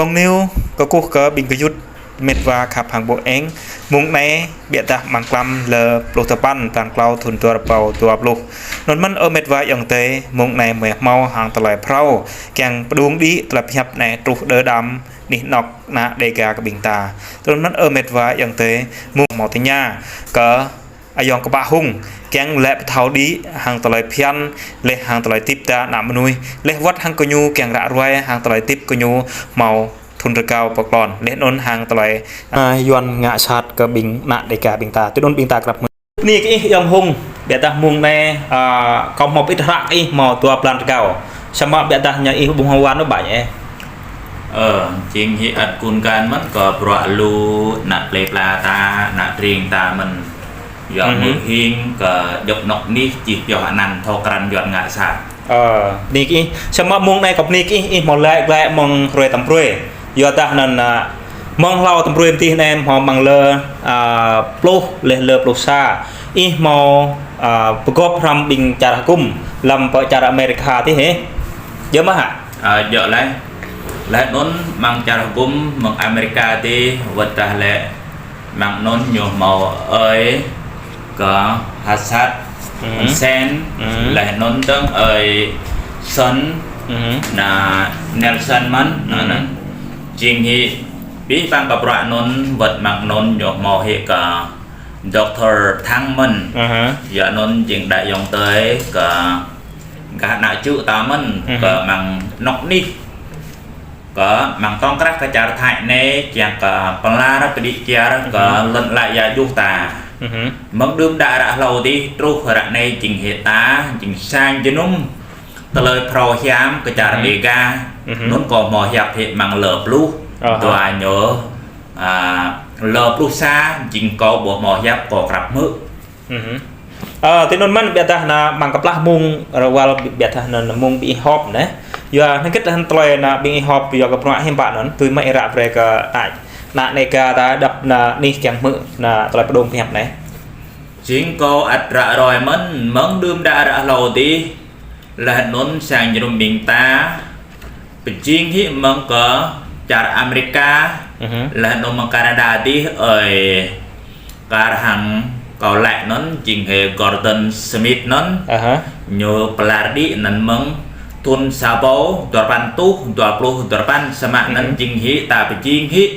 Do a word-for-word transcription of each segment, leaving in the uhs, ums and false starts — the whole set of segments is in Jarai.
Ƀong News kơkuh kơ ƀing gơyut mĕt wa khăp hăng ƀô̆ eng, mông anai biă dah amăng klăm lơ pluh tơpăn, blan klâo thun dua rơbâo dua pluh. Anŭn mơ̆n ơ mĕt wa ayŏng adơi, mông anai mơi hmâo hăng tơlơi phrâo, kiăng pơdŏng đĭ tơlơi pơhiăp anai truh đơ đam anih anŏ ană Dêga kơ ƀing ta. Anŭn mơ̆n ơ mĕt wa ayŏng adơi, mông hmâo tơña kơ ayŏng Kơbă Hung, kiăng lĕ pơthâo đĭ hăng tơlơi phiăn, laih hăng tơlơi hơdip ta ană mơnuih, laih wơ̆t hăng kơ ñu kiăng ră ruai hăng tơlơi hơdip kơ ñu hmâo thun rơgao pơklon, laih anŭn hăng tơlơi, a, Yuan ngă sat kơ ƀing ană Dêga ƀing ta. Tui anŭn ƀing ta krăp mơ̆n. Bơni kơ ih ayŏng Hung, biă dah mông anai, a, kâo hmâo pơit hră kơ ih hmâo dua blan rơgao. Samơ̆ biă dah ñu ih ƀu hmâo wơ̆t ôh ƀai ĕ. Ơ, jing hĭ ăt kŭn kan mơ̆n kơ bruă lu ană plei pla ta, ană tring ta mơ̆n. Yua Mhm. mơ̆ng hing kơ djŏp anŏ anih čih pioh anăn thâo krăn Yuan ngă sat. Ơ, bơni kơ ih. Samơ̆ mông anai kâo bơni kơ ih, ih hmâo laĭ glaĭ mơ̆ng hrơi tăm brơi. Yua dah anŭn, a, mơ̆ng hlâo tăm brơi mơ̆ng tih anai hmâo amăng lơ, a, pluh, laih lơ pluh sa. Ih hmâo, a, pơgop hrŏm ƀing čar hơkŭm lăm pơ čar Amerika tih hĕ. Djơ̆ mơ̆ hă? A, djơ̆ laih. Laih anŭn amăng čar hơkŭm mơ̆ng Amerika tih wơ̆t dah lĕ amăng anŭn ñu hmâo ơi kơ Hassad, Mhm. Sen, Mhm. laih anŭn dơ̆ng ơi Son, Mhm. ană Nelson mơ̆n, anŭn Mhm. anŭn. Jing hĭ abih bang kơ bruă anŭn wơ̆t amăng anŭn ñu hmâo hĭ kơ Doctor Thang mơ̆n. Aha. Yua anŭn jing đa ayŏng adơi kơ gah ană čư̆ ta mơ̆n, Mhm. kơ amăng anŏ anih. Kơ amăng tŏng krah kơ čar Thái anai, kiăng kơ pơlar pơđĭ kiar kơ Mhm. lŏn ala ia djuh ta. Mhm. Mơ̆ng đưm đă ră hlâo dih, truh ră anai jing hĭ ta, jing sang jơnum tơlơi phrâo hiam kơ čar Mhm. Dêga. Mhm. Anŭn kâo hmâo hiăp hĭ amăng lơ pluh, Aha. dua ñu, a, lơ pluh sa, jing kâo ƀu hmâo hiăp kâo krăp hmư̆. Mhm. Ơ, tui anŭn mơ̆n biă dah ană amăng kơplah mông rơwăl biă dah anŭn mông ƀing ih họp anai. Yua hơget hăng tơlơi ană ƀing ih họp yua kơ bruă hiư̆m pă anŭn, tui mơ̆ ih ră brơi kơ ană, ană Dêga ta djŏp ană anih kiăng hmư̆ ană tơlơi pơdŏng pơhiăp anai. Jing kâo ăt ră ruai mơ̆n, mơ̆ng đưm đă ră hlâo dih, laih anŭn sang jơnum ƀing ta, pơjing hĭ mơ̆ng kơ čar Amerika, Mhm. laih anŭn mơ̆ng Canada dih, ơi, kar hăng kâo laĭ anŭn, jing hĭ Gordon Smith anŭn, Aha. ñu pơlar đĭ anŭn mơ̆ng thun sa rơbâo dua rơpăn rơtuh dua pluh dua rơpăn, samơ̆ anŭn Mhm. jing hĭ ta pơjing hĭ,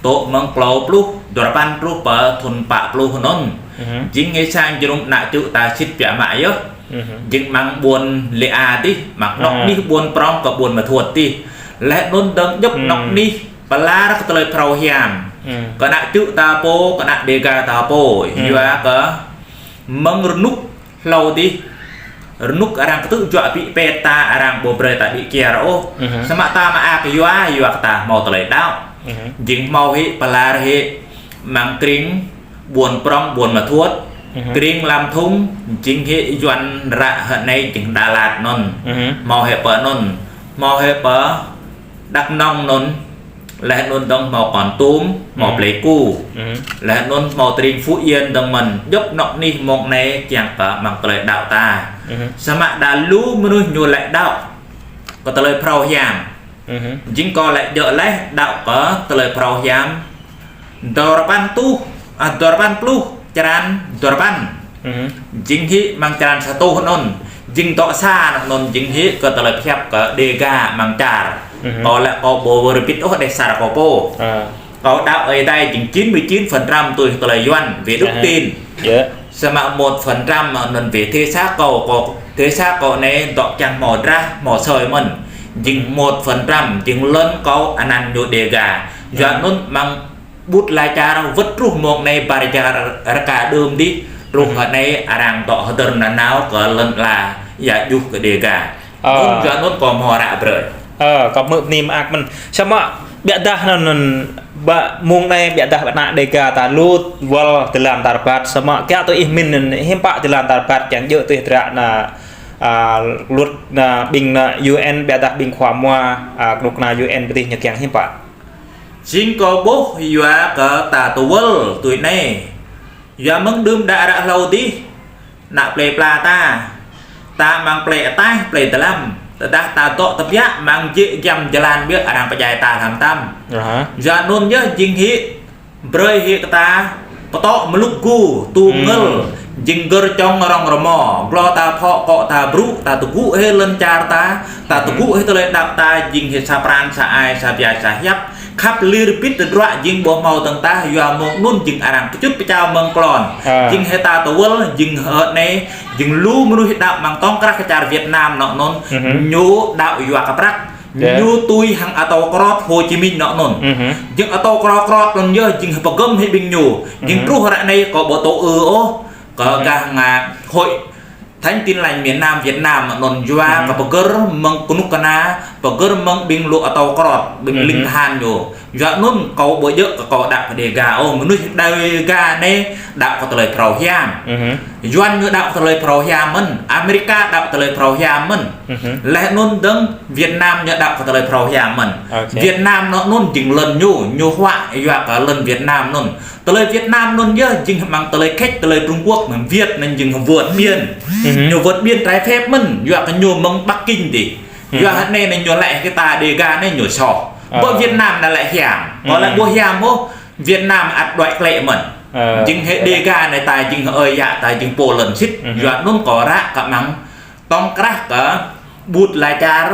tŏ mơ̆ng klâo pluh dua rơpăn truh pơ thun pă pluh anŭn. Mhm. Jing hĭ sang jơnum ană čư̆ ta sĭt biă mă yơh. Mhm. Jing amăng ƀuôn Lêa dih, amăng anŏ Mhm. anih ƀuôn prŏng kơ ƀuôn Ma Thuôt dih. Laih anŭn dơ̆ng djŏp anŏ Mhm. anih, pơlar kơ tơlơi phrâo hiam. Mhm. Kơ ană čư̆ ta pô, kơ ană Dêga ta pô. Mhm. Yua kơ mơ̆ng rơnŭk hlâo dih. Rơnŭk arăng kơtư̆ juă ƀĭ pet ta arăng ƀu brơi ta ƀĭ kiar ôh. Mhm. Samơ̆ ta mơak yua, yua kơ ta hmâo tơlơi đaŏ. Mhm. Jing hmâo hĭ, pơlar hĭ, amăng tring ƀuôn prŏng ƀuôn Ma Thuôt, Mhm. tring Lâm Đồng, jing hĭ Yuan ră hơnai jing Đà Lạt anŭn. Mhm. Hmâo hĭ pơ anŭn, hmâo hĭ pơ Đắk Nông anŭn, laih anŭn dơ̆ng hmâo Kon Tum, hmâo Mhm. Pleiku. Mhm. Laih anŭn hmâo tring Phú Yên dơ̆ng mơ̆n, djŏp anŏ anih mông anai kiăng kơ amăng tơlơi đaŏ ta. Mhm. Samơ̆ đa lu mơnuih ñu laĭ đaŏ kơ tơlơi phrâo hiam. Mhm. Jing kâo laĭ djơ̆ laih đaŏ kơ tơlơi phrâo hiam. Dua rơpăn rơtuh, a, dua rơpăn pluh, črăn dua rơpăn. Mhm. Jing hĭ amăng črăn sa rơtuh anŭn. Jing dŏ sa anŭn jing hĭ kơ tơlơi pơhiăp kơ Dêga amăng čar. Mhm. Kâo laĭ kâo ƀu wơr bĭt ôh đeh sar kâo pô. A. Kâo đaŏ Ơi Adai jing chín mươi chín phần trăm tui tơlơi Yuan, về đức Aha. tin. Yơh. Samơ̆ một phần trăm anŭn về thể xác kâo, kâo, thể xác kâo anai dŏ kiăng hmâo drah, hmâo sơi mơ̆n. Jing một phần trăm, jing lŏn kâo anăn ñu Dêga. Yua Mhm. anŭn amăng ƀut ala čar wơ̆t truh mông anai ƀar čar rơka đưm dih, truh Mhm. hơnai arăng dŏ hơdơr nanao kơ lŏn ala ia djuh kơ Dêga. Ơ. Anŭn yua anŭn kâo hmâo ră brơi. Ơ, kâo hmư̆ bơni mơak mơ̆n. Samơ̆ biă dah anŭn, anŭn, ƀă mông anai biă dah ană Dêga ta lu wơl tơlơi tơnap tap, samơ̆ kiăng tui ih mĭn anŭn hiư̆m pă tơlơi tơnap tap kiăng djơ̆ tui hơdră ană, a, luật ană ƀing ană U N biă dah ƀing khua mua, a, kơnuk kơna U N pơtih ñu kiăng hiư̆m pă. Jing kâo ƀuh yua kơ ta tơwơl tui anai. Yua mơ̆ng đưm đă ră hlâo dih, ană plei pla ta, ta amăng plei ataih, plei dơlăm, Tơdah ta dŏ tơbiă amăng jĕ giăm jơlan biă arăng pơdjai ta hlăm tăm. Aha. Yua anŭn yơh jing hĭ brơi hĭ kơ ta pơtŏ mlŭk gu, tu ngơl, jing gơ̆r čŏng rŏng rơmô, glô ta phŏ, akŏ ta brŭ, ta tơgŭ hĭ lŏn čar ta, ta tơgŭ hĭ tơlơi đaŏ ta, jing hĭ sa pran sa ai sa biă sa hiăp, khăp lir bit tơdruă jing ƀu hmâo dơ̆ng tah, yua mơ̆ng anŭn jing arăng pơčŭt pơčao mơ̆ng klon. Jing hĭ ta tơwơl, jing hĭ anai, jing lu mơnuih đaŏ amăng tŏng krah kơ čar Việt Nam anŏ anŭn, ñu đaŏ yua kơ prăk. Ñu tui hăng atâo krot Hồ Chí Minh anŏ anŭn. Jing atâo krot krot anŭn yơh, jing pơgơ̆m hĭ ƀing ñu. Jing truh ră anai kâo ƀu tŭ ư ôh kơ gah ngă Hội Thánh Tin Lành miền Nam Việt Nam anŭn yua kơ pơgơ̆r mơ̆ng kơnuk kơna, pơgơ̆r mơ̆ng ƀing lu atâo krot, ƀing ling tơhan ñu. Yua anŭn kâo ƀu djơ̆ kơ kâo đaŏ kơ Đêga ôh, mơnuih Đêga anai đaŏ kơ tơlơi phrâo hiam. Yuan ñu đaŏ kơ tơlơi phrâo hiam mơ̆n, Amerika đaŏ kơ tơlơi phrâo hiam mơ̆n. Laih anŭn dơ̆ng Việt Nam ñu đaŏ kơ tơlơi phrâo hiam mơ̆n. Việt Nam anŏ anŭn jing lŏn ñu, ñu huă yua kơ lŏn Việt Nam anŭn. Tơlơi Việt Nam anŭn yơh jing amăng tơlơi khĕč, tơlơi Trung Quốc, mơ̆ng Việt anŭn jing vượt biên. Ñu vượt biên trái phép mơ̆n, yua kơ ñu mơ̆ng Bắc Kinh dih. Yua hơnai anŭn ñu laĭ kơ ta Đêga anai ñu soh. Ƀơi Việt Nam anai laĭ hiam. Kâo laĭ ƀu hiam ôh, Việt Nam ăt đuaĭ klĕ mơ̆n. Jing hĭ Đêga anai ta jing hĭ ơi yă ta jing pô lŏn sĭt. Yua anŭn kâo ră kơ amăng tŏng krah kơ ƀut la čar,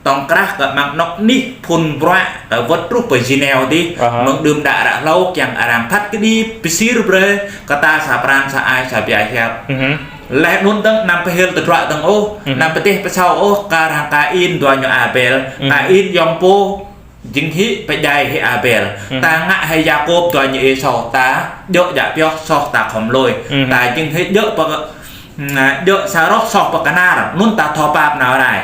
tŏng krah kơ amăng anŏ anih phŭn bruă, ta wơ̆t truh pơ Geneva dih, mơ̆ng đưm đă ră hlâo kiăng arăng phat kơđi pơsir brơi kơ ta sa pran sa ai sa biă hiăp. Laih anŭn dơ̆ng anăm pơhil tơdruă dơ̆ng ôh, anăm pơdeh pơsâo ôh, kar hăng Kain dua ñu Abel, Kain yŏng pô, jing hĭ pơdjai hĭ Abel. Ta ngă hĭ Yakôb dua ñu Êsâu, ta djơ̆ djă pioh soh ta khŏm lui. Ta jing hĭ djơ̆ pơ, djơ̆ sa rŏh soh pơ kơnar, anŭn ta thâo pap nao rai.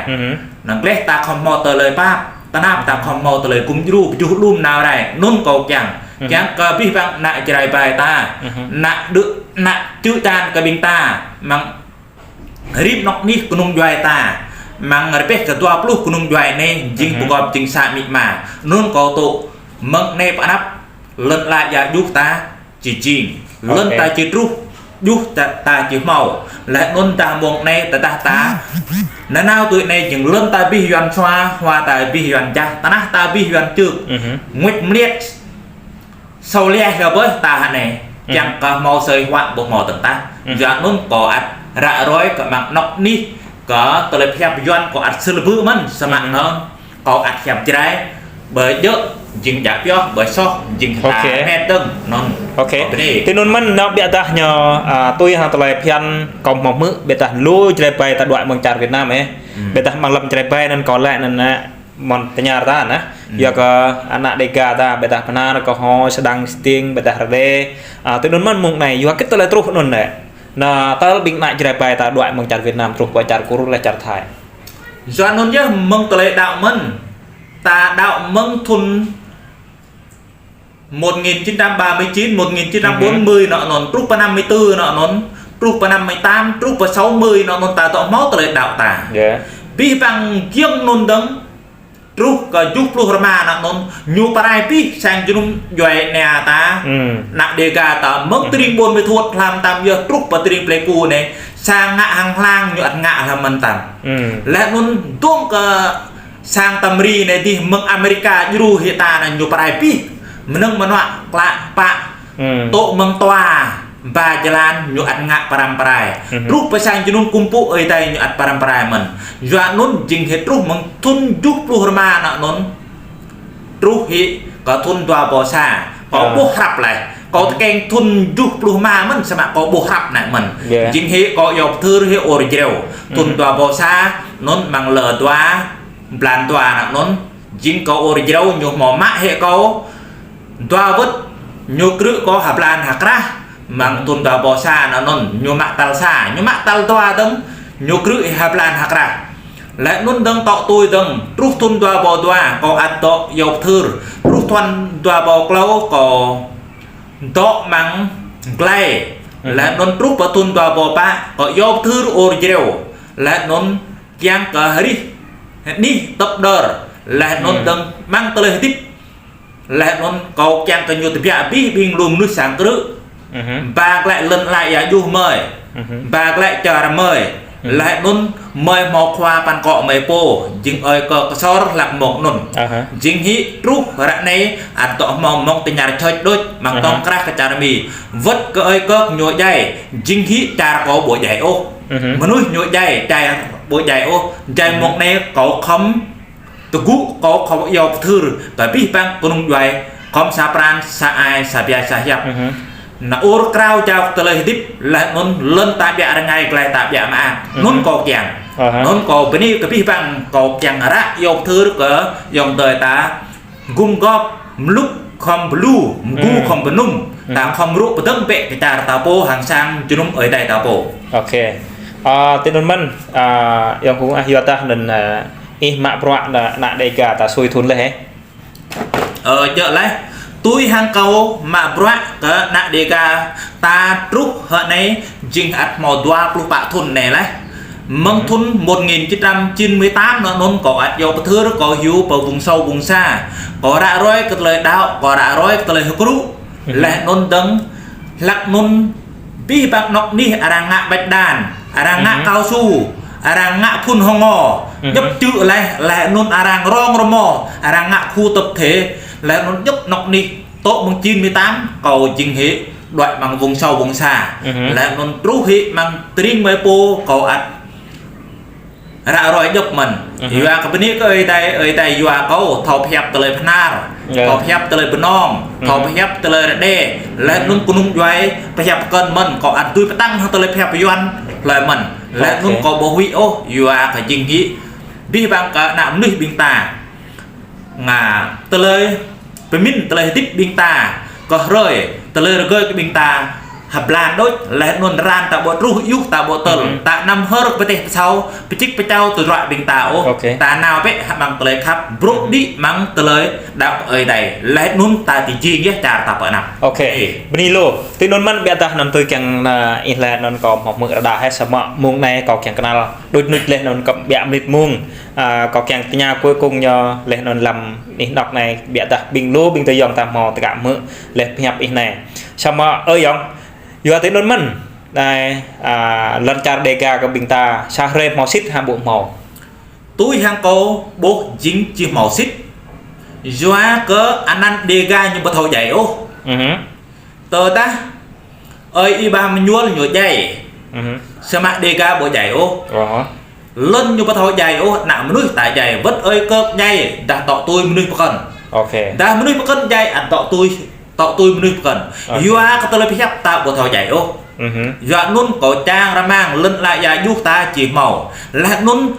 Năng gleh ta khŏm hmâo tơlơi pap, tơnap ta khŏm hmâo tơlơi gum djru pơjuh đum nao rai, anŭn kâo kiăng. Kiăng kơ abih bang ană Jrai ƀai ta, ană đư̆, ană čư̆ čan kơ ƀing ta, amăng rĭm anŏ anih kơnung djuai ta, amăng rơbeh kơ dua pluh kơnung djuai anai, jing pơgop jing sa amĭ ama. Anŭn kâo tŭ, mơ̆ng anai pơ anăp, lŏn ala ia juh ta či jing. Lŏn ta či truh, juh ta, ta či hmâo. Laih anŭn dah mơ̆ng anai tơdah ta nanao tui anai jing lŏn ta abih Yuan sua, hua ta abih Yuan jah, tơnah ta abih Yuan čư̆. Nguĕt mliĕt. Sâu liah hia ƀơi ta hơnai, kiăng kơ hmâo sơi huă ƀu hmâo dơ̆ng tah. Yua anŭn kâo ăt ră ruai kơ amăng anŏ anih, kơ tơlơi pơhiăp Yuan kâo ăt sơlơbư̆ mơ̆n, samơ̆ anŭn kâo ăt hiăp Jrai, ƀơi djơ̆ jing djă pioh, ƀơi soh jing hơta met dơ̆ng anŭn. Kâo bơni. Tui anŭn mơ̆n nao biă dah ñu, a, tui hăng tơlơi phiăn kâo hmâo hmư̆, biă dah lu Jrai ƀai ta đuaĭ mơ̆ng čar Việt Nam ĕ. Biă dah amăng lăm Jrai ƀai anŭn kâo laĭ anŭn nă, mơ̆n tơña ta nă. Yua kơ ană Đêga ta, biă dah Bơnar, Kơho, Sêđăng, Stiêng, biă dah Rơđê. A, tui anŭn mơ̆n mơ̆ng anai, yua hơget tơlơi truh anŭn nă. Nă, tơl ƀing ană Jrai ƀai ta đuaĭ mơ̆ng čar Việt Nam truh pơ čar Kur laih čar Thái. Yua anŭn yơh mơ̆ng tơlơi đaŏ mơ̆n. Ta đaŏ mơ̆ng thŭn một nghìn chín trăm ba mươi chín, một nghìn chín trăm bốn mươi anŭn anŭn, truh pơ năm mươi tư anŭn anŭn, truh pơ năm mươi tám, truh pơ sáu mươi anŭn anŭn ta dŏ hmâo tơlơi đaŏ ta. Abih bang giŏng anŭn dơ̆ng, truh kơ juh pluh rơma anŭn anŭn, ñu pơrai abih sang jơnum djuai ania ta, ană Đêga ta, mơ̆ng tơring Buôn Mê Thuột hlăm tăm yơh, truh pơ tơring Plei Ku anai, sang ngă hăng hlang ñu ăt ngă hlăm mơ̆n tăm. Laih anŭn dơ̆ng kơ sang tăm ri anai dih mơ̆ng Amerika djru hĭ ta anŭn ñu pơrai abih. Mơnơ̆ng mơnuă klă pă. Tŏ mơ̆ng tua ba jơlan ñu ăt ngă pơrăm pơrai. Truh pơ sang jơnum kŭm pŭ ơi adai ñu ăt pơrăm pơrai mơ̆n. Yua anŭn jing hĭ truh mơ̆ng thŭn juh pluh rơma anŭn anŭn. Truh hĭ kơ thŭn dua rơbâo sa. Kâo ƀuh hrăp laih. Kâo tơkeng thŭn juh pluh rơma mơ̆n samơ̆ kâo ƀuh hrăp anai mơ̆n. Jing hĭ kâo iâu pơthưr hĭ ur jrêu. Thŭn dua rơbâo sa anŭn amăng lơ dua blan dua anŭn anŭn. Jing kâo ur jrêu ñu hmâo mă hĭ kâo dua wơ̆t, ñu krư̆ kâo ha blan ha krah, amăng thŭn dua rơbâo sa anŭn anŭn, ñu mă tal sa, ñu mă tal dua dơ̆ng, ñu krư̆ ha blan ha krah. Laih anŭn dơ̆ng tŏ tui dơ̆ng, truh thŭn dua rơbâo dua, kâo ăt dŏ iâu pơthưr, truh thŭn dua rơbâo klâo, kâo dŏ amăng glai. Laih anŭn truh pơ thŭn dua rơbâo pă, kâo iâu pơthưr ur jrêu. Laih anŭn kiăng kơ arih anih tơ̆p đơr. Laih anŭn dơ̆ng amăng tơlơi hơdip. Laih anŭn kâo kiăng kơ ñu tơbiă abih ƀing lu mơnuih sang krư̆. Ba glaĭ lŏn ala ia juh mơi. Ba glaĭ čar mơi. Laih anŭn mơi hmâo khua păn akŏ mơi pô, jing ơi kơ kơsor hlăk mông anŭn. Aha. Jing hĭ truh ră anai, ăt dŏ hmâo mông tơñar čơč đôč, mă Aha. tŏng krah kơ čar Mi. Wơ̆t kơ ơi kơ ñu djai, jing hĭ čar kâo ƀu djai ôh. Mhm. Mơnuih ñu djai, čar ƀu djai ôh. Djai Mhm. mông anai kâo khŏm tơgŭ kâo khŏm iâu pơthưr, kơ abih bang kơnung djuai, khŏm sa pran, sa ai, sa biă, sa hiăp. Mhm. Nao ur krao jao tơlơi hơdip, laih anŭn lŏn ta biă rơngai, glai ta biă mơak. Anŭn Mhm. kâo kiăng. Aha. Anŭn kâo bơni kơ abih bang kâo kiăng ră iâu pơthưr kơ ayŏng adơi ta gum gŏp, mlŭk khŏm bơlu, mgu Mhm. khŏm bơnum, ta Mhm. khŏm rŭ pơdơ̆ng bĕ kơ čar ta pô hăng sang jơnum ơi adai ta pô. Ok. Ơ, tui anŭn mơ̆n, ơ, ayŏng Hung ah, yua dah anŭn, ơ, ih mă bruă ană, ană Dega ta sui thun laih hă? Ơ, djơ̆ laih. Tui hăng kâo mă bruă kơ ană Dega ta truh ră anai jing ăt hmâo dua pluh pă thun anai laih. Mơ̆ng Mhm. thun một nghìn chín trăm chín mươi tám anŭn kâo ăt iâu pơthưr kâo hyu pơ vùng sâu vùng xa. Kâo ră ruai kơ tơlơi đaŏ, kâo ră ruai kơ tơlơi hơkrŭ. Mhm. Laih anŭn dơ̆ng hlăk anŭn abih bang anŏ anih arăng ngă bạch đàn, arăng ngă Mhm. cao su, arăng ngă phun hơngo, Mhm. djŏp čư̆ laih, laih anŭn arăng rong rơmô, arăng ngă khu tập thể, laih anŭn djŏp anŏ anih tŏ mơ̆ng chín mươi tám kâo jing hĭ đuaĭ amăng vùng sâu vùng xa. Mhm. Laih anŭn truh hĭ amăng tơring mơi pô kâo ăt ră ruai djŏp mơ̆n. Mhm. Yua kơ bơni kơ ơi adai, ơi adai yua kâo thâo pơhiăp tơlơi Bahnar, Yơh. thâo pơhiăp tơlơi Bơnông, thâo Mhm. pơhiăp tơlơi Rơđê. Laih anŭn kơnung djuai pơhiăp pơkŏn mơ̆n, kâo ăt dưi pơtăng hăng tơlơi pơhiăp Yuan hlơi mơ̆n. Laih anŭn Ok. kâo ƀu huĭ ôh, yua kơ jing hĭ abih bang kơ ană mơnuih ƀing ta ngă tơlơi pơmĭn tơlơi hơdip ƀing ta, kơ hrơi, tơlơi rơgơi kơ ƀing ta hơblan đôč, laih anŭn ran ta ƀu truh, yŭh ta ƀu tơl, Mhm. ta anăm hơr pơtĕh pơsao, pơčĭk pơčao tơdruă ƀing ta ôh, Ok. ta nao bĕ hă amăng tơlơi khăp, brŭ Mhm. đĭ amăng tơlơi đaŏ ơi adai, laih anŭn ta či jing yơh čar ta pơ anăp. Ok. Ê. Bơni lu, tui anŭn mơ̆n biă dah anŭn tui kiăng, ơ, ih laih anŭn kâo hmâo hmư̆ rơđah hă, samơ̆ mông anai kâo kiăng kơnăl đôč đôč laih anŭn kơ biă mơnit mông. Ơ, kâo kiăng tơña cuối cùng ñu laih anŭn lăm anih anŏ anai biă dah ƀing lu ƀing tơ ayŏng ta hmâo tơgă hmư̆ laih pơhiăp ih anai. Samơ̆ ơ ayŏng, yua tui anŭn mơ̆n. Anai, ơ, lŏn čar Dega kơ ƀing ta sa hrơi hmâo sĭt hă ƀu hmâo? Tui hăng kâo ƀuh jing či hmâo sĭt. Yua kơ anăn Dega ñu ƀu thâo djai ôh. Mhm. Tơdah ơi Y Bham Mañual ñu djai. Mhm. Samơ̆ Dega ƀu djai ôh. Ơ hă. Lŏn ñu ƀu thâo djai ôh, ană mơnuih ta djai, wơ̆t ơi kơ djai, dah tŏ tui mơnuih pơkŏn. Ok. Dah mơnuih pơkŏn djai, ăt tŏ tui, tŏ tui mơnuih pơkŏn. Ok. Yua kơ tơlơi pơhiăp ta ƀu thâo djai ôh. Mhm. Yua anŭn kâo čang rơmang lŏn ala ia juh ta či hmâo. Laih anŭn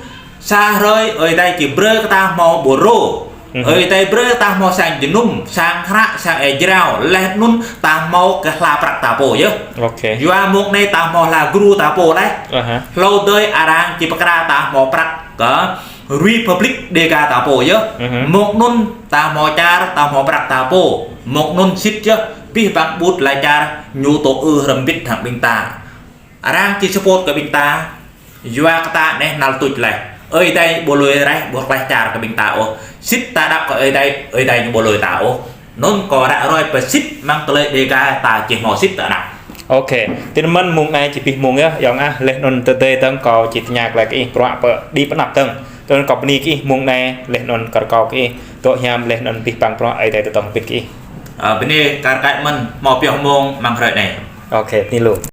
sa hrơi ơi adai či brơi kơ ta hmâo ƀôrô. Mhm. Ơi adai brơi ta hmâo sang jơnum, sang hră, sang ê jrao, laih anŭn ta hmâo kơ hla prăk ta pô yơh. Ok. Yua mông anai ta hmâo hla gru ta pô laih. Aha. Hlâo dơi arăng či pơkra ta hmâo prăk kơ Republic Dega ta pô yơh. Mhm. Mông anŭn ta hmâo čar, ta hmâo prăk ta pô. Mông anŭn sĭt yơh, abih bang ƀut lŏn čar ñu tŏ ư hrŏm bĭt hăng ƀing ta. Arăng či support kơ ƀing ta. Yua kơ ta anai năl tuč laih. Ơi adai ƀu lui raih, ƀu klaih čar kơ ƀing ta ôh. Sĭt ta đaŏ kơ ơi adai, ơi adai ñu ƀu lui ta ôh. Anŭn kâo ră ruai pơsĭt amăng tơlơi Dega ta či hmâo sĭt tơ anăp. Ok, tui anŭn mơ̆n mông anai či abih mông yơh, ayŏng ah, laih anŭn tơdơi dơ̆ng kâo či tơña glaĭ kơ ih bruă pơ đĭ pơ anăp dơ̆ng. Tui anŭn kâo bơni kơ ih mông anai, laih anŭn kâo rơkâo kơ ih dŏ hiam, laih anŭn abih bang bruă Ơi Adai tơtŏng hơbĭt kơ ih. Ơ, bơni kar kaĭ mơ̆n, hmâo pioh mông amăng hrơi anai. Ok, bơni lu.